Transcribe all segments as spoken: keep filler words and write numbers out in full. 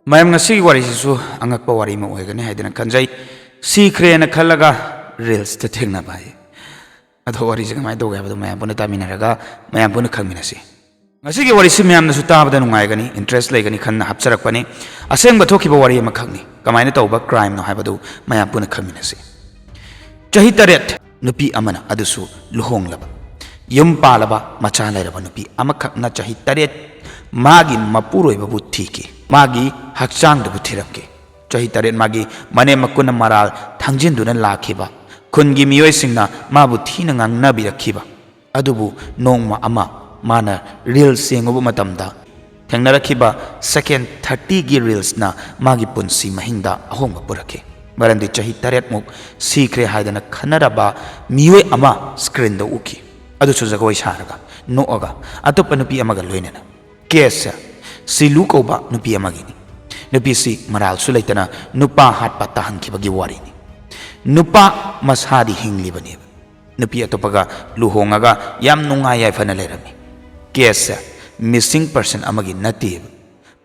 ꯃꯌꯥꯝ, ꯉꯁꯤꯒꯤ ꯋꯥꯔꯤꯁꯤꯁꯨ ꯑꯉꯛꯄ ꯋꯥꯔꯤ ꯑꯃ ꯑꯣꯏꯒꯅꯤ ꯍꯥꯏꯗꯅ ꯈꯟꯖꯩ꯫ ꯁꯤꯈ꯭ꯔꯦꯅ ꯈꯜꯂꯒ ꯔꯤꯜꯁꯇ ꯊꯦꯡꯅꯕ ꯍꯥꯏ꯫ ꯑꯗꯣ ꯋꯥꯔꯤꯁꯦ ꯀꯃꯥꯏꯅ ꯇꯧꯒꯦ ꯍꯥꯏꯕꯗꯣ ꯃꯌꯥꯝ ꯄꯨꯟꯅ ꯇꯥꯃꯤꯟꯅꯔꯒ ꯃꯌꯥꯝ ꯄꯨꯟꯅ ꯈꯪꯃꯤꯟꯅꯁꯤ꯫ ꯉꯁꯤꯒꯤ ꯋꯥꯔꯤꯁꯤ ꯃꯌꯥꯝꯅꯁꯨ ꯇꯥꯕꯗ ꯅꯨꯡꯉꯥꯏꯒꯅꯤ, ꯏꯟꯇꯔꯦꯁ ꯂꯩꯒꯅꯤ ꯈꯟꯅ ꯍꯥꯞꯆꯔꯛꯄꯅꯤ꯫ ꯑꯁꯦꯡꯕ ꯊꯣꯛꯈꯤꯕ ꯋꯥꯔꯤ ꯑꯃꯈꯛꯅꯤ꯫ ꯀꯃꯥꯏꯅ ꯇꯧꯕ ꯀ꯭ꯔꯥꯏꯝꯅꯣ ꯍꯥꯏꯕꯗꯨ ꯃꯌꯥꯝ ꯄꯨꯟꯅ ꯈꯪꯃꯤꯟꯅꯁꯤ꯫ ꯆꯍꯤ ꯇꯔꯦꯠ ꯅꯨꯄꯤ ꯑꯃꯅ, ꯑꯗꯨꯁꯨ ꯂꯨꯍꯣꯡꯂꯕ, ꯌꯨꯝ ꯄꯥꯜꯂꯕ, ꯃꯆꯥ ꯂꯩꯔꯕ ꯅꯨꯄꯤ ꯑꯃꯈꯛꯅ ꯆꯍꯤ ꯇꯔꯦꯠ ꯃꯥꯒꯤ ꯃꯄꯨꯔꯣꯏꯕꯕꯨ ꯊꯤꯈꯤ꯫ ꯃꯥꯒꯤ ꯍꯛꯆꯥꯡꯗꯨꯕꯨ ꯊꯤꯔꯝꯈꯤ꯫ ꯆꯍꯤ ꯇꯔꯦꯠ ꯃꯥꯒꯤ ꯃꯅꯦꯝ ꯃꯀꯨꯅ ꯃꯔꯥꯜ ꯊꯥꯡꯖꯤꯟꯗꯨꯅ ꯂꯥꯛꯈꯤꯕ, ꯈꯨꯟꯒꯤ ꯃꯤꯑꯣꯏꯁꯤꯡꯅ ꯃꯥꯕꯨ ꯊꯤꯅ ꯉꯥꯡꯅꯕꯤꯔꯛꯈꯤꯕ꯫ ꯑꯗꯨꯕꯨ ꯅꯣꯡꯃ ꯑꯃ ꯃꯥꯅ ꯔꯤꯜꯁ ꯌꯦꯡꯉꯨꯕ ꯃꯇꯝꯗ ꯊꯦꯡꯅꯔꯛꯈꯤꯕ ꯁꯦꯀꯦꯟ ꯊꯥꯔꯇꯤꯒꯤ ꯔꯤꯜꯁꯅ ꯃꯥꯒꯤ ꯄꯨꯟꯁꯤ ꯃꯍꯤꯡꯗ ꯑꯍꯣꯡꯕ ꯄꯨꯔꯛꯈꯤ꯫ ꯃꯔꯝꯗꯤ ꯆꯍꯤ ꯇꯔꯦꯠꯃꯨꯛ ꯁꯤꯈ꯭ꯔꯦ ꯍꯥꯏꯗꯅ ꯈꯟꯅꯔꯕ ꯃꯤꯑꯣꯏ ꯑꯃ ꯁ꯭ꯀ꯭ꯔꯤꯟꯗ ꯎꯈꯤ꯫ ꯑꯗꯨꯁꯨ ꯖꯒꯣꯏ ꯁꯥꯔꯒ, ꯅꯣꯛꯑꯒ, ꯑꯇꯣꯞꯄ ꯅꯨꯄꯤ ꯑꯃꯒ ꯂꯣꯏꯅꯅ꯫ ꯀꯦꯁꯁꯦ ꯁꯤꯂꯨ ꯀꯧꯕ ꯅꯨꯄꯤ ꯑꯃꯒꯤꯅꯤ꯫ ꯅꯨꯄꯤꯁꯤ ꯃꯔꯥꯜꯁꯨ ꯂꯩꯇꯅ ꯅꯨꯄꯥ ꯍꯥꯠꯄ ꯇꯥꯍꯟꯈꯤꯕꯒꯤ ꯋꯥꯔꯤꯅꯤ꯫ ꯅꯨꯄꯥ ꯃꯁꯥꯗꯤ ꯍꯤꯡꯂꯤꯕꯅꯦꯕ꯫ ꯅꯨꯄꯤ ꯑꯇꯣꯞꯄꯒ ꯂꯨꯍꯣꯡꯉꯒ ꯌꯥꯝ ꯅꯨꯡꯉꯥꯏ ꯌꯥꯏꯐꯅ ꯂꯩꯔꯝꯃꯤ꯫ ꯀꯦꯁꯁꯦ ꯃꯤꯁꯤꯡ ꯄꯔꯁꯟ ꯑꯃꯒꯤ ꯅꯠꯇꯦꯕ꯫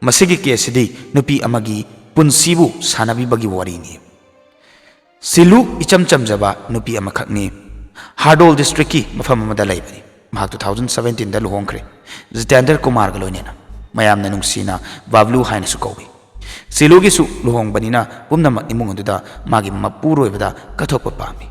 ꯃꯁꯤꯒꯤ ꯀꯦꯁꯁꯤꯗꯤ ꯅꯨꯄꯤ ꯑꯃꯒꯤ ꯄꯨꯟꯁꯤꯕꯨ ꯁꯥꯟꯅꯕꯤꯕꯒꯤ ꯋꯥꯔꯤꯅꯤ꯫ ꯁꯤꯂꯨ ꯏꯆꯝ ꯆꯝꯖꯕ ꯅꯨꯄꯤ ꯑꯃꯈꯛꯅꯤ꯫ ꯍꯥꯔꯗꯣꯜ ꯗꯤꯁꯇ꯭ꯔꯤꯛꯀꯤ ꯃꯐꯝ ꯑꯃꯗ ꯂꯩꯕꯅꯤ꯫ ꯃꯍꯥꯛ ꯇꯨ ꯊꯥꯎꯖꯟ ꯁꯕꯦꯟꯇꯤꯟꯗ ꯂꯨꯍꯣꯡꯈ꯭ꯔꯦ꯫ ꯖꯤꯇꯦꯟꯗꯔ ꯀꯨꯃꯥꯔꯒ ꯂꯣꯏꯅꯅ꯫ ꯃꯌꯥꯝꯅ ꯅꯨꯡꯁꯤꯅ ꯕꯥꯕ꯭ꯂꯨ ꯍꯥꯏꯅꯁꯨ ꯀꯧꯏ꯫ ꯁꯤꯂꯨꯒꯤꯁꯨ ꯂꯨꯍꯣꯡꯕꯅꯤꯅ ꯄꯨꯝꯅꯃꯛ ꯏꯃꯨꯡ ꯑꯗꯨꯗ ꯃꯥꯒꯤ ꯃꯄꯨꯔꯣꯏꯕꯗ ꯀꯠꯊꯣꯛꯄ ꯄꯥꯝꯃꯤ꯫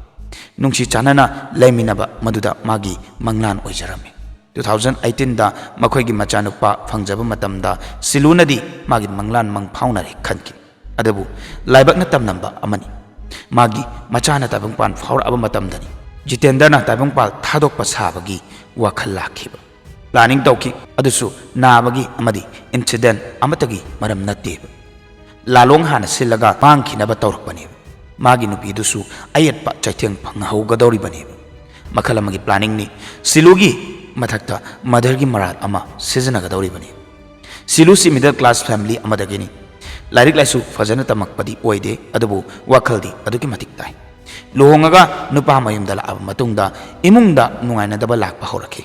ꯅꯨꯡꯁꯤ ꯆꯥꯟꯅꯅ ꯂꯩꯃꯤꯟꯅꯕ ꯃꯗꯨꯗ ꯃꯥꯒꯤ ꯃꯪꯂꯥꯟ ꯑꯣꯏꯖꯔꯝꯃꯤ꯫ ꯇꯨ ꯊꯥꯎꯖꯟ ꯑꯩꯠꯇꯤꯟꯗ ꯃꯈꯣꯏꯒꯤ ꯃꯆꯥꯅꯨꯄꯥ ꯐꯪꯖꯕ ꯃꯇꯝꯗ ꯁꯤꯂꯨꯅꯗꯤ ꯃꯥꯒꯤ ꯃꯪꯂꯥꯟ ꯃꯪ ꯐꯥꯎꯅꯔꯦ ꯈꯟꯈꯤ꯫ ꯑꯗꯨꯕꯨ ꯂꯥꯏꯕꯛꯅ ꯇꯝꯂꯝꯕ ꯑꯃꯅꯤ꯫ ꯃꯥꯒꯤ ꯃꯆꯥꯅ ꯇꯥꯏꯕꯪꯄꯥꯟ ꯐꯥꯎꯔꯛꯑꯕ ꯃꯇꯝꯗꯅꯤ ꯖꯤꯇꯦꯟꯗꯔꯅ ꯇꯥꯏꯕꯪꯄꯥꯜ ꯊꯥꯗꯣꯛꯄ ꯁꯥꯕꯒꯤ ꯋꯥꯈꯜ ꯂꯥꯛꯈꯤꯕ꯫ ꯄ꯭ꯂꯥꯅꯤꯡ ꯇꯧꯈꯤ, ꯑꯗꯨꯁꯨ ꯅꯥꯕꯒꯤ ꯑꯃꯗꯤ ꯏꯟꯁꯤꯗꯦꯟ ꯑꯃꯠꯇꯒꯤ ꯃꯔꯝ ꯅꯠꯇꯦꯕ꯫ ꯂꯥꯂꯣꯡ ꯍꯥꯟꯅ ꯁꯤꯜꯂꯒ ꯃꯥꯡꯈꯤꯅꯕ ꯇꯧꯔꯛꯄꯅꯦꯕ꯫ ꯃꯥꯒꯤ ꯅꯨꯄꯤꯗꯨꯁꯨ ꯑꯌꯦꯠꯄ ꯆꯩꯊꯦꯡ ꯐꯪꯍꯧꯒꯗꯧꯔꯤꯕꯅꯦꯕ꯫ ꯃꯈꯜ ꯑꯃꯒꯤ ꯄ꯭ꯂꯥꯅꯤꯡꯅꯤ꯫ ꯁꯤꯂꯨꯒꯤ ꯃꯊꯛꯇ ꯃꯗꯔꯒꯤ ꯃꯔꯥꯜ ꯑꯃ ꯁꯤꯖꯤꯟꯅꯒꯗꯧꯔꯤꯕꯅꯤ꯫ ꯁꯤꯂꯨꯁꯤ ꯃꯤꯗꯜ ꯀ꯭ꯂꯥꯁ ꯐꯦꯃꯤꯂꯤ ꯑꯃꯗꯒꯤꯅꯤ꯫ ꯂꯥꯏꯔꯤꯛ ꯂꯥꯏꯁꯨ ꯐꯖꯅ ꯇꯝꯃꯛꯄꯗꯤ ꯑꯣꯏꯗꯦ, ꯑꯗꯨꯕꯨ ꯋꯥꯈꯜꯗꯤ ꯑꯗꯨꯛꯀꯤ ꯃꯇꯤꯛ ꯇꯥꯏ꯫ ꯂꯨꯍꯣꯡꯉꯒ ꯅꯨꯄꯥ ꯃꯌꯨꯝꯗ ꯂꯥꯛꯑꯕ ꯃꯇꯨꯡꯗ ꯏꯃꯨꯡꯗ ꯅꯨꯡꯉꯥꯏꯅꯗꯕ ꯂꯥꯛꯄ ꯍꯧꯔꯛꯈꯤ꯫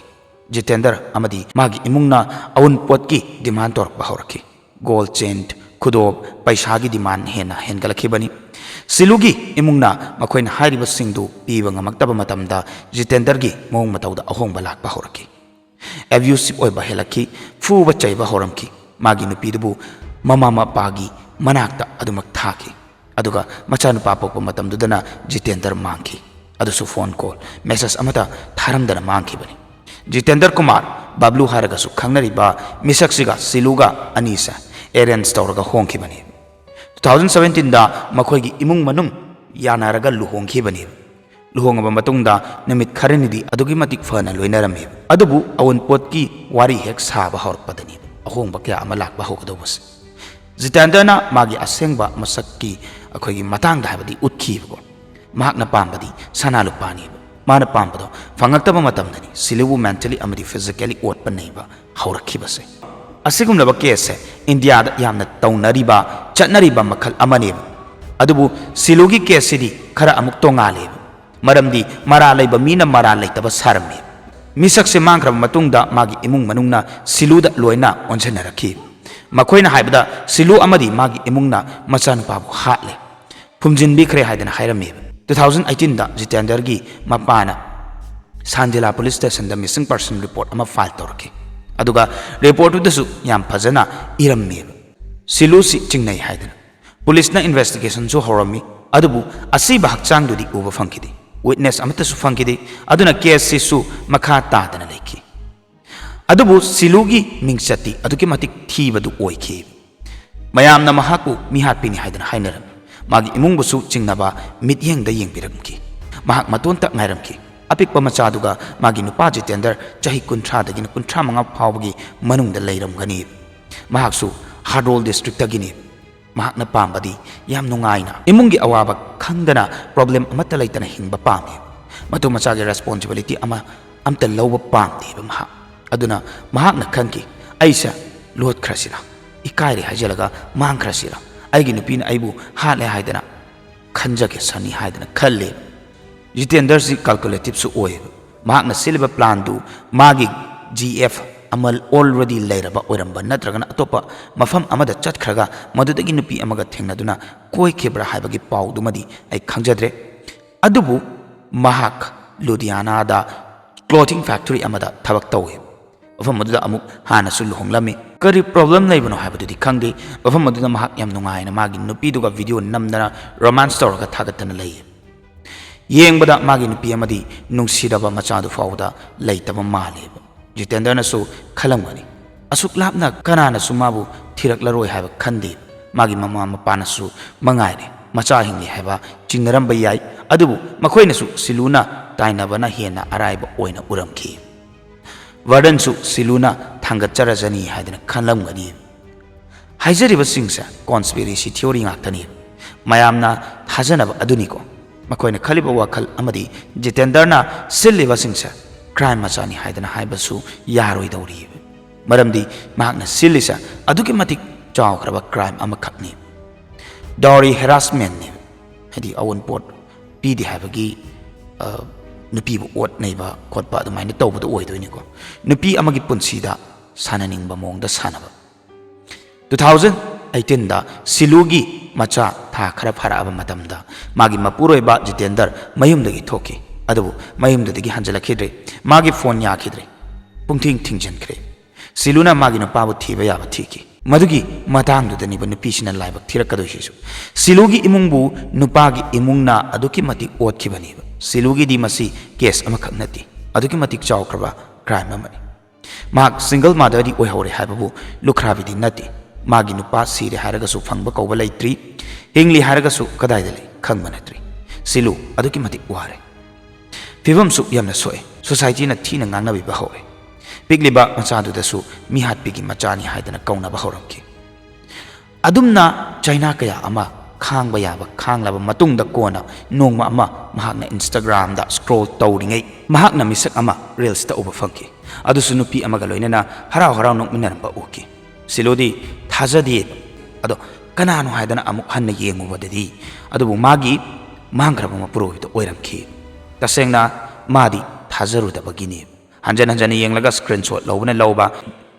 ꯖꯤꯇꯦꯟꯗꯔ ꯑꯃꯗꯤ ꯃꯥꯒꯤ ꯏꯃꯨꯡꯅ ꯑꯎꯟꯄꯣꯠꯀꯤ ꯗꯤꯃꯥꯟ ꯇꯧꯔꯛꯄ ꯍꯧꯔꯛꯈꯤ꯫ ꯒꯣꯜ ꯆꯦꯟ, ꯈꯨꯗꯣꯞ, ꯄꯩꯁꯥꯒꯤ demand ꯍꯦꯟꯅ ꯍꯦꯟꯒꯠꯂꯛꯈꯤꯕꯅꯤ꯫ ꯁꯤꯂꯨꯒꯤ ꯏꯃꯨꯡꯅ ꯃꯈꯣꯏꯅ ꯍꯥꯏꯔꯤꯕꯁꯤꯡꯗꯨ ꯄꯤꯕ ꯉꯝꯃꯛꯇꯕ ꯃꯇꯝꯗ ꯖꯤꯇꯦꯟꯗꯔꯒꯤ ꯃꯑꯣꯡ ꯃꯇꯧꯗ ꯑꯍꯣꯡꯕ ꯂꯥꯛꯄ ꯍꯧꯔꯛꯈꯤ꯫ Abusive ꯑꯣꯏꯕ ꯍꯦꯜꯂꯛꯈꯤ, ꯐꯨꯕ ꯆꯩꯕ ꯍꯧꯔꯝꯈꯤ꯫ ꯃꯥꯒꯤ ꯅꯨꯄꯤꯗꯨꯕꯨ ꯃꯃꯥ ꯃꯄꯥꯒꯤ ꯃꯅꯥꯛꯇ ꯑꯗꯨꯃꯛ ꯊꯥꯈꯤ꯫ ꯑꯗꯨꯒ ꯃꯆꯥꯅꯨꯄꯥ ꯄꯣꯛꯄ ꯃꯇꯝꯗꯨꯗꯅ ꯖꯤꯇꯦꯟꯗꯔ ꯃꯥꯡꯈꯤ꯫ ꯑꯗꯨꯁꯨ phone call, message ꯑꯃꯠꯇ ꯊꯥꯔꯝꯗꯅ ꯃꯥꯡꯈꯤꯕꯅꯤ꯫ ꯖꯤꯇꯦꯟꯗꯔ ꯀꯨꯃꯥꯔ, ꯕꯕ꯭ꯂꯨ ꯍꯥꯏꯔꯒꯁꯨ ꯈꯪꯅꯔꯤꯕ ꯃꯤꯁꯛꯁꯤꯒ ꯁꯤꯂꯨꯒ ꯑꯅꯤꯁꯦ arrange ꯇꯧꯔꯒ ꯍꯣꯡꯈꯤꯕꯅꯤ꯫ Two thousand seventeen ꯗ ꯃꯈꯣꯏꯒꯤ ꯏꯃꯨꯡ ꯃꯅꯨꯡ ꯌꯥꯅꯔꯒ ꯂꯨꯍꯣꯡꯈꯤꯕꯅꯦꯕ꯫ ꯂꯨꯍꯣꯡꯉꯕ ꯃꯇꯨꯡꯗ ꯅꯨꯃꯤꯠ ꯈꯔꯅꯤꯗꯤ ꯑꯗꯨꯛꯀꯤ ꯃꯇꯤꯛ ꯐꯅ ꯂꯣꯏꯅꯔꯝꯃꯦꯕ꯫ ꯑꯗꯨꯕꯨ ꯑꯋꯨꯟꯄꯣꯠꯀꯤ ꯋꯥꯔꯤ ꯍꯦꯛ ꯁꯥꯕ ꯍꯧꯔꯛꯄꯗꯅꯦꯕ ꯑꯍꯣꯡꯕ ꯀꯌꯥ ꯑꯃ ꯂꯥꯛꯄ ꯍꯧꯒꯗꯧꯕꯁꯦ꯫ ꯖꯤꯇꯦꯟꯗꯔꯅ ꯃꯥꯒꯤ ꯑꯁꯦꯡꯕ ꯃꯁꯛꯀꯤ ꯑꯩꯈꯣꯏꯒꯤ ꯃꯇꯥꯡꯗ ꯍꯥꯏꯕꯗꯤ ꯎꯠꯈꯤꯕꯀꯣ꯫ ꯃꯍꯥꯛꯅ ꯄꯥꯝꯕꯗꯤ ꯁꯅꯥ ꯂꯨꯄꯥꯅꯦꯕ꯫ ꯃꯥꯅ ꯄꯥꯝꯕꯗꯣ ꯐꯪꯉꯛꯇꯕ ꯃꯇꯝꯗꯅꯤ ꯁꯤꯂꯨꯕꯨ mentally ꯑꯃꯗꯤ physically ꯑꯣꯠꯄ ꯅꯩꯕ ꯍꯧꯔꯛꯈꯤꯕꯁꯦ꯫ ꯑꯁꯤꯒꯨꯝꯂꯕ case ꯁꯦ ꯏꯟꯗꯤꯌꯥꯗ ꯌꯥꯝꯅ ꯇꯧꯅꯔꯤꯕ, ꯆꯠꯅꯔꯤꯕ ꯃꯈꯜ ꯑꯃꯅꯦꯕ꯫ ꯑꯗꯨꯕꯨ ꯁꯤꯂꯨꯒꯤ case ꯁꯤꯗꯤ ꯈꯔ ꯑꯃꯨꯛ ꯇꯣꯉꯥꯜꯂꯦꯕ꯫ ꯃꯔꯝꯗꯤ ꯃꯔꯥꯜ ꯂꯩꯕ ꯃꯤꯅ ꯃꯔꯥꯜ ꯂꯩꯇꯕ ꯁꯥꯔꯝꯃꯤ꯫ ꯃꯤꯁꯛꯁꯦ ꯃꯥꯡꯈ꯭ꯔꯕ ꯃꯇꯨꯡꯗ ꯃꯥꯒꯤ ꯏꯃꯨꯡ ꯃꯅꯨꯡꯅ ꯁꯤꯂꯨꯗ ꯂꯣꯏꯅ ꯑꯣꯟꯁꯤꯟꯅꯔꯛꯈꯤ꯫ ꯃꯈꯣꯏꯅ ꯍꯥꯏꯕꯗ ꯁꯤꯂꯨ ꯑꯃꯗꯤ ꯃꯥꯒꯤ ꯏꯃꯨꯡꯅ ꯃꯆꯥꯅꯨꯄꯥꯕꯨ ꯍꯥꯠꯂꯦ, ꯐꯨꯝꯖꯤꯟꯕꯤꯈ꯭ꯔꯦ ꯍꯥꯏꯗꯅ ꯍꯥꯏꯔꯝꯃꯦꯕ꯫ Two thousand eighteen ꯗ ꯖꯤꯇꯦꯟꯗꯔꯒꯤ ꯃꯄꯥꯅ ꯁꯥꯟꯗꯤꯂꯥ police station ꯗ missing person report ꯑꯃ file ꯇꯧꯔꯛꯈꯤ꯫ ꯑꯗꯨꯒ report ꯇꯨꯗꯁꯨ ꯌꯥꯝ ꯐꯖꯅ ꯏꯔꯝꯃꯦꯕ, ꯁꯤꯂꯨꯁꯤ ꯆꯤꯡꯅꯩ ꯍꯥꯏꯗꯅ꯫ Police ꯅ investigation ꯁꯨ ꯍꯧꯔꯝꯃꯤ, ꯑꯗꯨꯕꯨ ꯑꯁꯤꯕ ꯍꯛꯆꯥꯡꯗꯨꯗꯤ ꯎꯕ ꯐꯪꯈꯤꯗꯦ, witness ꯑꯃꯠꯇꯁꯨ ꯐꯪꯈꯤꯗꯦ꯫ ꯑꯗꯨꯅ case ꯁꯤꯁꯨ ꯃꯈꯥ ꯇꯥꯗꯅ ꯂꯩꯈꯤ꯫ ꯑꯗꯨꯕꯨ ꯁꯤꯂꯨꯒꯤ ꯃꯤꯡꯆꯠꯇꯤ ꯑꯗꯨꯛꯀꯤ ꯃꯇꯤꯛ ꯊꯤꯕꯗꯨ ꯑꯣꯏꯈꯤ꯫ ꯃꯌꯥꯝꯅ ꯃꯍꯥꯛꯄꯨ ꯃꯤꯍꯥꯠꯄꯤꯅꯤ ꯍꯥꯏꯗꯅ ꯍꯥꯏꯅꯔꯝꯃꯤ꯫ ꯃꯥꯒꯤ ꯏꯃꯨꯡꯕꯨꯁꯨ ꯆꯤꯡꯅꯕ ꯃꯤꯠꯌꯦꯡꯗ ꯌꯦꯡꯕꯤꯔꯝꯈꯤ꯫ ꯃꯍꯥꯛ ꯃꯇꯣꯟꯇ ꯉꯥꯏꯔꯝꯈꯤ꯫ ꯑꯄꯤꯛꯄ ꯃꯆꯥꯗꯨꯒ ꯃꯥꯒꯤ ꯅꯨꯄꯥ ꯖꯤꯇꯦꯟꯗꯔ ꯆꯍꯤ ꯀꯨꯟꯊ꯭ꯔꯥꯗꯒꯤꯅ ꯀꯨꯟꯊ꯭ꯔꯥ ꯃꯉꯥ ꯐꯥꯎꯕꯒꯤ ꯃꯅꯨꯡꯗ ꯂꯩꯔꯝꯒꯅꯤ꯫ ꯃꯍꯥꯛꯁꯨ ꯍꯥꯔꯗꯣꯜ district ꯇꯒꯤꯅꯤ꯫ ꯃꯍꯥꯛꯅ ꯄꯥꯝꯕꯗꯤ ꯌꯥꯝ ꯅꯨꯡꯉꯥꯏꯅ ꯏꯃꯨꯡꯒꯤ ꯑꯋꯥꯕ ꯈꯪꯗꯅ problem ꯑꯃꯠꯇ ꯂꯩꯇꯅ ꯍꯤꯡꯕ ꯄꯥꯝꯃꯤ꯫ ꯃꯇꯨ ꯃꯆꯥꯒꯤ responsibility ꯑꯃ ꯑꯝꯇ ꯂꯧꯕ ꯄꯥꯝꯗꯦꯕ ꯃꯍꯥꯛ꯫ ꯑꯗꯨꯅ ꯃꯍꯥꯛꯅ ꯈꯟꯈꯤ, "ꯑꯩꯁꯦ ꯂꯣꯠꯈ꯭ꯔꯁꯤꯔꯥ? ꯏꯀꯥꯏꯔꯦ ꯍꯥꯏꯖꯤꯜꯂꯒ ꯃꯥꯡꯈ꯭ꯔꯁꯤꯔꯥ? ꯑꯩꯒꯤ ꯅꯨꯄꯤꯅ ꯑꯩꯕꯨ ꯍꯥꯠꯂꯦ ꯍꯥꯏꯗꯅ ꯈꯟꯖꯒꯦ ꯁꯅꯤ" ꯍꯥꯏꯗꯅ ꯈꯜꯂꯦ꯫ ꯖꯤꯇꯦꯟꯗꯔꯁꯤ calculative ꯁꯨ ꯑꯣꯏꯌꯦꯕ꯫ ꯃꯍꯥꯛꯅ ꯁꯤꯜꯂꯤꯕ plan ꯗꯨ ꯃꯥꯒꯤ G F ꯑꯃ already ꯂꯩꯔꯕ ꯑꯣꯏꯔꯝꯕ ꯅꯠꯇ꯭ꯔꯒꯅ ꯑꯇꯣꯞꯄ ꯃꯐꯝ ꯑꯃꯗ ꯆꯠꯈ꯭ꯔꯒ ꯃꯗꯨꯗꯒꯤ ꯅꯨꯄꯤ ꯑꯃꯒ ꯊꯦꯡꯅꯗꯨꯅ ꯀꯣꯏꯈꯤꯕ꯭ꯔꯥ ꯍꯥꯏꯕꯒꯤ ꯄꯥꯎꯗꯨꯃꯗꯤ ꯑꯩ ꯈꯪꯖꯗ꯭ꯔꯦ꯫ ꯑꯗꯨꯕꯨ ꯃꯍꯥꯛ ꯂꯨꯙꯤꯌꯥꯅꯥꯗ clothing factory ꯑꯃꯗ ꯊꯕꯛ ꯇꯧꯏ꯫ ꯃꯐꯝ ꯑꯗꯨꯗ ꯑꯃꯨꯛ ꯍꯥꯟꯅꯁꯨ ꯂꯨꯍꯣꯡꯂꯝꯃꯤ꯫ ꯀꯔꯤ problem ꯂꯩꯕꯅꯣ ꯍꯥꯏꯕꯗꯨꯗꯤ ꯈꯪꯗꯦ꯫ ꯃꯐꯝ ꯑꯗꯨꯗ ꯃꯍꯥꯛ ꯌꯥꯝ ꯅꯨꯡꯉꯥꯏꯅ ꯃꯥꯒꯤ ꯅꯨꯄꯤꯗꯨꯒ video ꯅꯝꯗꯅ romance ꯇꯧꯔꯒ ꯊꯥꯒꯠꯇꯅ ꯂꯩ꯫ ꯌꯦꯡꯕꯗ ꯃꯥꯒꯤ ꯅꯨꯄꯤ ꯑꯃꯗꯤ ꯅꯨꯡꯁꯤꯔꯕ ꯃꯆꯥꯗꯨ ꯐꯥꯎꯕꯗ ꯂꯩꯇꯕ ꯃꯥꯜꯂꯦꯕ꯫ ꯖꯤꯇꯦꯟꯗ꯭ꯔꯅꯁꯨ ꯈꯜꯂꯝꯒꯅꯤ, ꯑꯁꯨꯛ ꯂꯥꯞꯅ ꯀꯅꯥꯅꯁꯨ ꯃꯥꯕꯨ ꯊꯤꯔꯛꯂꯔꯣꯏ ꯍꯥꯏꯕ ꯈꯟꯗꯦ꯫ ꯃꯥꯒꯤ ꯃꯃꯥ ꯃꯄꯥꯅꯁꯨ ꯃꯉꯥꯏꯔꯦ ꯃꯆꯥ ꯍꯤꯡꯂꯤ ꯍꯥꯏꯕ ꯆꯤꯡꯅꯔꯝꯕ ꯌꯥꯏ, ꯑꯗꯨꯕꯨ ꯃꯈꯣꯏꯅꯁꯨ ꯁꯤꯂꯨꯅ ꯇꯥꯏꯅꯕꯅ ꯍꯦꯟꯅ ꯑꯔꯥꯏꯕ ꯑꯣꯏꯅ ꯎꯔꯝꯈꯤ꯫ ꯚꯔꯗꯟꯁꯨ ꯁꯤꯂꯨꯅ ꯊꯥꯡꯒꯠꯆꯔꯖꯅꯤ ꯍꯥꯏꯗꯅ ꯈꯜꯂꯝꯒꯅꯤ꯫ ꯍꯥꯏꯖꯔꯤꯕꯁꯤꯡꯁꯦ conspiracy theory ꯉꯥꯛꯇꯅꯤ꯫ ꯃꯌꯥꯝꯅ ꯊꯥꯖꯅꯕ ꯑꯗꯨꯅꯤꯀꯣ꯫ ꯃꯈꯣꯏꯅ ꯈꯜꯂꯤꯕ ꯋꯥꯈꯜ ꯑꯃꯗꯤ ꯖꯤꯇꯦꯟꯗ꯭ꯔꯅ ꯁꯤꯜꯂꯤꯕꯁꯤꯡꯁꯦ crime ꯃꯆꯥꯅꯤ ꯍꯥꯏꯗꯅ ꯍꯥꯏꯕꯁꯨ ꯌꯥꯔꯣꯏꯗꯧꯔꯤ꯫ ꯃꯔꯝꯗꯤ ꯃꯍꯥꯛꯅ ꯁꯤꯜꯂꯤꯁꯦ ꯑꯗꯨꯛꯀꯤ ꯃꯇꯤꯛ ꯆꯥꯎꯈ꯭ꯔꯕ crime ꯑꯃꯈꯛꯅꯤ꯫ Dowry harassment ꯅꯤ꯫ ꯍꯥꯏꯗꯤ ꯑꯑꯣꯟꯄꯣꯠ ꯄꯤꯗꯦ ꯍꯥꯏꯕꯒꯤ, ꯑ, ꯅꯨꯄꯤꯕꯨ ꯑꯣꯠ ꯅꯩꯕ ꯈꯣꯠꯄ ꯑꯗꯨꯃꯥꯏꯅ ꯇꯧꯕꯗꯣ ꯑꯣꯏꯗꯣꯏꯅꯤꯀꯣ꯫ ꯅꯨꯄꯤ ꯑꯃꯒꯤ ꯄꯨꯟꯁꯤꯗ ꯁꯥꯟꯅꯅꯤꯡꯕ ꯃꯑꯣꯡꯗ ꯁꯥꯟꯅꯕ꯫ Two thousand eighteen ꯗ ꯁꯤꯂꯨꯒꯤ ꯃꯆꯥ ꯊꯥ ꯈꯔ ꯐꯥꯔꯛꯑꯕ ꯃꯇꯝꯗ ꯃꯥꯒꯤ ꯃꯄꯨꯔꯣꯏꯕ ꯖꯤꯇꯦꯟꯗ꯭ꯔ ꯃꯌꯨꯝꯗꯒꯤ ꯊꯣꯛꯈꯤ꯫ ꯑꯗꯨꯕꯨ ꯃꯌꯨꯝꯗꯨꯗꯒꯤ ꯍꯟꯖꯤꯜꯂꯛꯈꯤꯗ꯭ꯔꯦ꯫ ꯃꯥꯒꯤ phone ꯌꯥꯈꯤꯗ꯭ꯔꯦ꯫ ꯄꯨꯡꯊꯤꯡ ꯊꯤꯡꯖꯤꯟꯈ꯭ꯔꯦ꯫ ꯁꯤꯂꯨꯅ ꯃꯥꯒꯤ ꯅꯨꯄꯥꯕꯨ ꯊꯤꯕ ꯌꯥꯕ ꯊꯤꯈꯤ꯫ ꯃꯗꯨꯒꯤ ꯃꯇꯥꯡꯗꯨꯗꯅꯤꯕ ꯅꯨꯄꯤꯁꯤꯅ ꯂꯥꯏꯕꯛ ꯊꯤꯔꯛꯀꯗꯣꯏꯁꯤꯁꯨ꯫ ꯁꯤꯂꯨꯒꯤ ꯏꯃꯨꯡꯕꯨ ꯅꯨꯄꯥꯒꯤ ꯏꯃꯨꯡꯅ ꯑꯗꯨꯛꯀꯤ ꯃꯇꯤꯛ ꯑꯣꯠꯈꯤꯕꯅꯦꯕ꯫ ꯁꯤꯂꯨꯒꯤꯗꯤ ꯃꯁꯤ case ꯑꯃꯈꯛ ꯅꯠꯇꯦ, ꯑꯗꯨꯛꯀꯤ ꯃꯇꯤꯛ ꯆꯥꯎꯈ꯭ꯔꯕ crime ꯑꯃꯅꯤ꯫ ꯃꯍꯥꯛ single mother ꯗꯤ ꯑꯣꯏꯍꯧꯔꯦ ꯍꯥꯏꯕꯕꯨ ꯂꯨꯈ꯭ꯔꯥꯕꯤꯗꯤ ꯅꯠꯇꯦ꯫ ꯃꯥꯒꯤ ꯅꯨꯄꯥ ꯁꯤꯔꯦ ꯍꯥꯏꯔꯒꯁꯨ ꯐꯪꯕ ꯀꯧꯕ ꯂꯩꯇ꯭ꯔꯤ, ꯍꯤꯡꯂꯤ ꯍꯥꯏꯔꯒꯁꯨ ꯀꯗꯥꯏꯗ ꯂꯩ ꯈꯪꯕ ꯅꯠꯇ꯭ꯔꯤ꯫ ꯁꯤꯂꯨ ꯑꯗꯨꯛꯀꯤ ꯃꯇꯤꯛ ꯋꯥꯔꯦ꯫ ꯐꯤꯕꯝꯁꯨ ꯌꯥꯝꯅ ꯁꯣꯛꯑꯦ꯫ Society ꯅ ꯊꯤꯅ ꯉꯥꯡꯅꯕꯤꯕ ꯍꯧꯔꯦ꯫ ꯄꯤꯛꯂꯤꯕ ꯃꯆꯥꯗꯨꯗꯁꯨ ꯃꯤꯍꯥꯠꯄꯤꯒꯤ ꯃꯆꯥꯅꯤ ꯍꯥꯏꯗꯅ ꯀꯧꯅꯕ ꯍꯧꯔꯝꯈꯤ꯫ ꯑꯗꯨꯝꯅ ꯆꯩꯅꯥ ꯀꯌꯥ ꯑꯃ ꯈꯥꯡꯕ ꯌꯥꯕ ꯈꯥꯡꯂꯕ ꯃꯇꯨꯡꯗ ꯀꯣꯟꯅ ꯅꯣꯡꯃ ꯑꯃ ꯃꯍꯥꯛꯅ Instagram ꯗ scroll ꯇꯧꯔꯤꯉꯩ ꯃꯍꯥꯛꯅ ꯃꯤꯁꯛ ꯑꯃ reels ꯇ ꯎꯕ ꯐꯪꯈꯤ꯫ ꯑꯗꯨꯁꯨ ꯅꯨꯄꯤ ꯑꯃꯒ ꯂꯣꯏꯅꯅ ꯍꯔꯥꯎ ꯍꯔꯥꯎ ꯅꯣꯛꯃꯤꯟꯅꯔꯝꯕ ꯎꯈꯤ꯫ ꯁꯤꯂꯨꯗꯤ ꯊꯥꯖꯗꯦ꯫ ꯑꯗꯣ ꯀꯅꯥꯅꯣ ꯍꯥꯏꯗꯅ ꯑꯃꯨꯛ ꯍꯟꯅ ꯌꯦꯡꯉꯨꯕꯗꯗꯤ, ꯑꯗꯨꯕꯨ ꯃꯥꯒꯤ ꯃꯥꯡꯈ꯭ꯔꯕ ꯃꯄꯨꯔꯣꯏꯕꯗꯨ ꯑꯣꯏꯔꯝꯈꯤ꯫ ꯇꯁꯦꯡꯅ ꯃꯥꯗꯤ ꯊꯥꯖꯔꯨꯗꯕꯒꯤꯅꯤ꯫ ꯍꯟꯖꯟ ꯍꯟꯖꯟꯅ ꯌꯦꯡꯂꯒ screenshot ꯂꯧꯕꯅ ꯂꯧꯕ,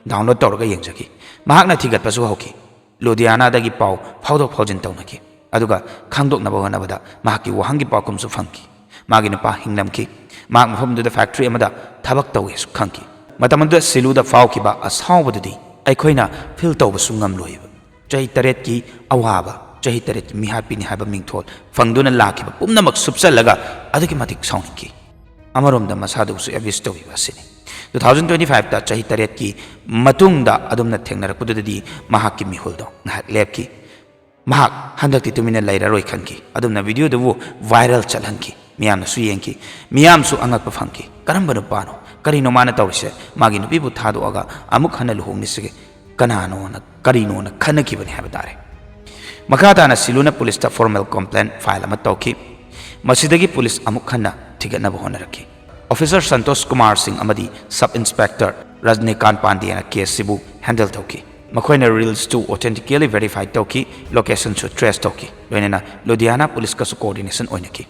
download ꯇꯧꯔꯒ ꯌꯦꯡꯖꯈꯤ꯫ ꯃꯍꯥꯛꯅ ꯊꯤꯒꯠꯄꯁꯨ ꯍꯧꯈꯤ꯫ ꯂꯨꯙꯤꯌꯥꯅꯥꯗꯒꯤ ꯄꯥꯎ ꯐꯥꯎꯗꯣꯛ ꯐꯥꯎꯖꯤꯟ ꯇꯧꯅꯈꯤ꯫ ꯑꯗꯨꯒ ꯈꯪꯗꯣꯛꯅꯕ ꯍꯣꯠꯅꯕꯗ ꯃꯍꯥꯛꯀꯤ ꯋꯥꯍꯪꯒꯤ ꯄꯥꯎꯈꯨꯝꯁꯨ ꯐꯪꯈꯤ꯫ ꯃꯥꯒꯤ ꯅꯨꯄꯥ ꯍꯤꯡꯂꯝꯈꯤ꯫ ꯃꯍꯥꯛ ꯃꯐꯝꯗꯨꯗ factory ꯑꯃꯗ ꯊꯕꯛ ꯇꯧꯏꯁꯨ ꯈꯪꯈꯤ꯫ ꯃꯇꯝ ꯑꯗꯨꯗ ꯁꯤꯂꯨꯗ ꯐꯥꯎꯈꯤꯕ ꯑꯁꯥꯎꯕꯗꯨꯗꯤ ꯑꯩꯈꯣꯏꯅ feel ꯇꯧꯕꯁꯨ ꯉꯝꯂꯣꯏꯕ꯫ ꯆꯍꯤ ꯇꯔꯦꯠꯀꯤ ꯑꯋꯥꯕ, ꯆꯍꯤ ꯇꯔꯦꯠꯀꯤ ꯃꯤꯍꯥꯠꯄꯤꯅꯤ ꯍꯥꯏꯕ ꯃꯤꯡꯊꯣꯜ ꯐꯪꯗꯨꯅ ꯂꯥꯛꯈꯤꯕ ꯄꯨꯝꯅꯃꯛ ꯁꯨꯞꯆꯜꯂꯒ ꯑꯗꯨꯛꯀꯤ ꯃꯇꯤꯛ ꯁꯥꯎꯅꯤꯡꯈꯤ꯫ ꯑꯃꯔꯣꯝꯗ ꯃꯁꯥꯗꯨꯕꯨꯁꯨ abuse ꯇꯧꯕꯤꯕ ꯑꯁꯤꯅꯤ꯫ Two thousand twenty fiveꯇ ꯆꯍꯤ ꯇꯔꯦꯠꯀꯤ ꯃꯇꯨꯡꯗ ꯑꯗꯨꯝꯅ ꯊꯦꯡꯅꯔꯛꯄꯗꯨꯗꯗꯤ ꯃꯍꯥꯛꯀꯤ ꯃꯤꯍꯨꯜꯗꯣ ꯉꯥꯏꯍꯥꯛ ꯂꯦꯞꯈꯤ꯫ ꯃꯍꯥꯛ ꯍꯟꯗꯛꯇꯤ ꯇꯨꯃꯤꯟꯅ ꯂꯩꯔꯔꯣꯏ ꯈꯟꯈꯤ꯫ ꯑꯗꯨꯝꯅ videoꯗꯨꯕꯨ viral ꯆꯠꯍꯟꯈꯤ꯫ ꯃꯤꯌꯥꯝꯅꯁꯨ ꯌꯦꯡꯈꯤ꯫ ꯃꯤꯌꯥꯝꯁꯨ ꯑꯉꯛꯄ ꯐꯪꯈꯤ꯫ ꯀꯔꯝꯕ ꯅꯨꯄꯥꯅꯣ? ꯀꯔꯤꯅꯣ ꯃꯥꯅ ꯇꯧꯔꯤꯁꯦ? ꯃꯥꯒꯤ ꯅꯨꯄꯤꯕꯨ ꯊꯥꯗꯣꯛꯑꯒ ꯑꯃꯨꯛ ꯍꯟꯅ ꯂꯨꯍꯣꯡꯂꯤꯁꯤꯒꯦ ꯀꯅꯥꯅꯣꯅ, ꯀꯔꯤꯅꯣꯅ ꯈꯟꯅꯈꯤꯕꯅꯤ ꯍꯥꯏꯕ ꯇꯥꯔꯦ꯫ ꯃꯈꯥ ꯇꯥꯅ ꯁꯤꯂꯨꯅ ꯄꯨꯂꯤꯁꯇ formal complaint file ꯑꯃ ꯇꯧꯈꯤ꯫ ꯃꯁꯤꯗꯒꯤ ꯄꯨꯂꯤꯁ ꯑꯃꯨꯛ ꯍꯟꯅ ꯊꯤꯒꯠꯅꯕ ꯍꯣꯠꯅꯔꯛꯈꯤ꯫ Officer ꯁꯟꯇꯣꯁ ꯀꯨꯃꯥꯔ ꯁꯤꯡ ꯑꯃꯗꯤ Sub Inspector ꯔꯖꯅꯤꯀꯥꯟ ꯄꯥꯟꯗꯦꯅ case ꯁꯤꯕꯨ handle ꯇꯧꯈꯤ꯫ ꯃꯈꯣꯏꯅ reels ꯇꯨ authentically verify ꯇꯧꯈꯤ, location ꯁꯨ trace ꯇꯧꯈꯤ, ꯂꯣꯏꯅꯅ ꯂꯨꯙꯤꯌꯥꯅꯥ ꯄꯨꯂꯤꯁꯀꯁꯨ coordination ꯑꯣꯏꯅꯈꯤ꯫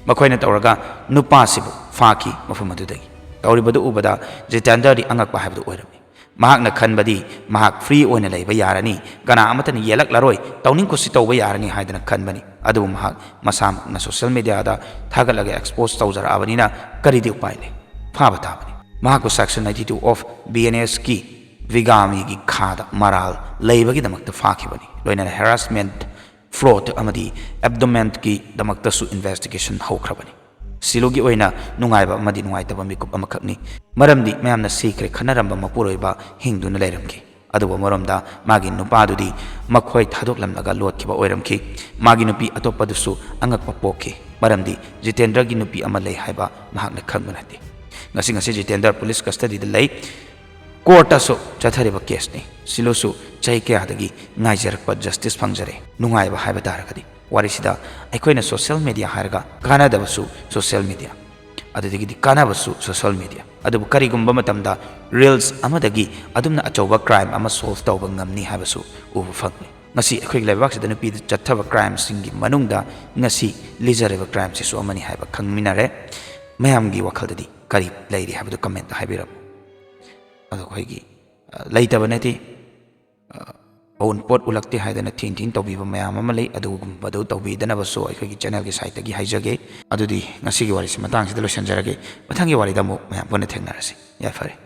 ꯃꯈꯣꯏꯅ ꯇꯧꯔꯒ ꯅꯨꯄꯥꯁꯤꯕꯨ ꯐꯥꯈꯤ꯫ ꯃꯐꯝ ꯑꯗꯨꯗꯒꯤ ꯇꯧꯔꯤꯕꯗꯨ ꯎꯕꯗ ꯖꯤꯇꯦꯟꯗꯔꯗꯤ ꯑꯉꯛꯄ ꯍꯥꯏꯕꯗꯨ ꯑꯣꯏꯔꯝꯃꯤ꯫ ꯃꯍꯥꯛꯅ ꯈꯟꯕꯗꯤ ꯃꯍꯥꯛ free ꯑꯣꯏꯅ ꯂꯩꯕ ꯌꯥꯔꯅꯤ, ꯀꯅꯥ ꯑꯃꯠꯇꯅ ꯌꯦꯜꯂꯛꯂꯔꯣꯏ, ꯇꯧꯅꯤꯡ ꯀꯨꯁꯤ ꯇꯧꯕ ꯌꯥꯔꯅꯤ ꯍꯥꯏꯗꯅ ꯈꯟꯕꯅꯤ꯫ ꯑꯗꯨꯕꯨ ꯃꯍꯥꯛ ꯃꯁꯥꯃꯛꯅ social mediaꯗ ꯊꯥꯒꯠꯂꯒ expose ꯇꯧꯖꯔꯛꯑꯕꯅꯤꯅ ꯀꯔꯤꯗꯤ ꯎꯄꯥꯏ ꯂꯩ? ꯐꯥꯕ ꯇꯥꯕꯅꯤ꯫ ꯃꯍꯥꯛꯄꯨ Section ninety two of BNS ꯀꯤ ꯕꯤꯒꯥꯃꯤꯒꯤ ꯈꯥꯗ ꯃꯔꯥꯜ ꯂꯩꯕꯒꯤꯗꯃꯛꯇ ꯐꯥꯈꯤꯕꯅꯤ꯫ ꯂꯣꯏꯅꯅ harassment, fraud ꯑꯃꯗꯤ abetmentꯀꯤꯗꯃꯛꯇꯁꯨ investigation ꯍꯧꯈ꯭ꯔꯕꯅꯤ꯫ ꯁꯤꯂꯨꯒꯤ ꯑꯣꯏꯅ ꯅꯨꯡꯉꯥꯏꯕ ꯑꯃꯗꯤ ꯅꯨꯡꯉꯥꯏꯇꯕ ꯃꯤꯀꯨꯞ ꯑꯃꯈꯛꯅꯤ꯫ ꯃꯔꯝꯗꯤ ꯃꯌꯥꯝꯅ ꯁꯤꯈ꯭ꯔꯦ ꯈꯟꯅꯔꯝꯕ ꯃꯄꯨꯔꯣꯏꯕ ꯍꯤꯡꯗꯨꯅ ꯂꯩꯔꯝꯈꯤ꯫ ꯑꯗꯨꯕꯨ ꯑꯃꯔꯣꯝꯗ ꯃꯥꯒꯤ ꯅꯨꯄꯥꯗꯨꯗꯤ ꯃꯈꯣꯏ ꯊꯥꯗꯣꯛꯂꯝꯂꯒ ꯂꯣꯠꯈꯤꯕ ꯑꯣꯏꯔꯝꯈꯤ꯫ ꯃꯥꯒꯤ ꯅꯨꯄꯤ ꯑꯇꯣꯞꯄꯗꯨꯁꯨ ꯑꯉꯛꯄ ꯄꯣꯛꯈꯤ, ꯃꯔꯝꯗꯤ ꯖꯤꯇꯦꯟꯗ꯭ꯔꯒꯤ ꯅꯨꯄꯤ ꯑꯃ ꯂꯩ ꯍꯥꯏꯕ ꯃꯍꯥꯛꯅ ꯈꯪꯕ ꯅꯠꯇꯦ꯫ ꯉꯁꯤ ꯉꯁꯤ ꯖꯤꯇꯦꯟꯗ꯭ꯔ ꯄꯨꯂꯤꯁ custodyꯗ ꯂꯩ꯫ Courtꯇꯁꯨ ꯆꯠꯊꯔꯤꯕ caseꯅꯤ꯫ ꯁꯤꯂꯨꯁꯨ ꯆꯍꯤ ꯀꯌꯥꯗꯒꯤ ꯉꯥꯏꯖꯔꯛꯄ justice ꯐꯪꯖꯔꯦ꯫ ꯅꯨꯡꯉꯥꯏꯕ ꯍꯥꯏꯕ ꯇꯥꯔꯒꯗꯤ ꯋꯥꯔꯤꯁꯤꯗ ꯑꯩꯈꯣꯏꯅ social media ꯍꯥꯏꯔꯒ ꯀꯥꯟꯅꯗꯕꯁꯨ social media, ꯑꯗꯨꯗꯒꯤꯗꯤ ꯀꯥꯟꯅꯕꯁꯨ social media꯫ ꯑꯗꯨꯕꯨ ꯀꯔꯤꯒꯨꯝꯕ ꯃꯇꯝꯗ reels ꯑꯃꯗꯒꯤ ꯑꯗꯨꯝꯅ ꯑꯆꯧꯕ crime ꯑꯃ solve ꯇꯧꯕ ꯉꯝꯅꯤ ꯍꯥꯏꯕꯁꯨ ꯎꯕ ꯐꯪꯂꯤ꯫ ꯉꯁꯤ ꯑꯩꯈꯣꯏꯒꯤ ꯂꯩꯕꯥꯛꯁꯤꯗ ꯅꯨꯄꯤꯗ ꯆꯠꯊꯕ crimeꯁꯤꯡꯒꯤ ꯃꯅꯨꯡꯗ ꯉꯁꯤ ꯂꯤꯖꯔꯤꯕ crimeꯁꯤꯁꯨ ꯑꯃꯅꯤ ꯍꯥꯏꯕ ꯈꯪꯃꯤꯟꯅꯔꯦ꯫ ꯃꯌꯥꯝꯒꯤ ꯋꯥꯈꯜꯗꯗꯤ ꯀꯔꯤ ꯂꯩꯔꯤ ꯍꯥꯏꯕꯗꯨ ꯀꯃꯦꯟꯇ ꯍꯥꯏꯕꯤꯔꯝꯃꯨ꯫ ꯑꯗꯣ ꯑꯩꯈꯣꯏꯒꯤ, ꯑ, ꯂꯩꯇꯕ ꯅꯠꯇꯦ, ꯑ, ꯑꯑꯣꯟꯄꯣꯠ ꯎꯠꯂꯛꯇꯦ ꯍꯥꯏꯗꯅ ꯊꯤꯟ ꯊꯤꯟ ꯇꯧꯕꯤꯕ ꯃꯌꯥꯝ ꯑꯃ ꯂꯩ꯫ ꯑꯗꯨꯒꯨꯝꯕꯗꯨ ꯇꯧꯕꯤꯗꯅꯕꯁꯨ ꯑꯩꯈꯣꯏꯒꯤ ꯆꯦꯅꯦꯜꯒꯤ ꯁꯥꯏꯠꯇꯒꯤ ꯍꯥꯏꯖꯒꯦ꯫ ꯑꯗꯨꯗꯤ ꯉꯁꯤꯒꯤ ꯋꯥꯔꯤꯁꯤ ꯃꯇꯥꯡꯁꯤꯗ ꯂꯣꯏꯁꯤꯟꯖꯔꯒꯦ꯫ ꯃꯊꯪꯒꯤ ꯋꯥꯔꯤꯗ ꯑꯃꯨꯛ ꯃꯌꯥꯝ ꯄꯨꯟꯅ ꯊꯦꯡꯅꯔꯁꯤ꯫ ꯌꯥꯏꯐꯔꯦ꯫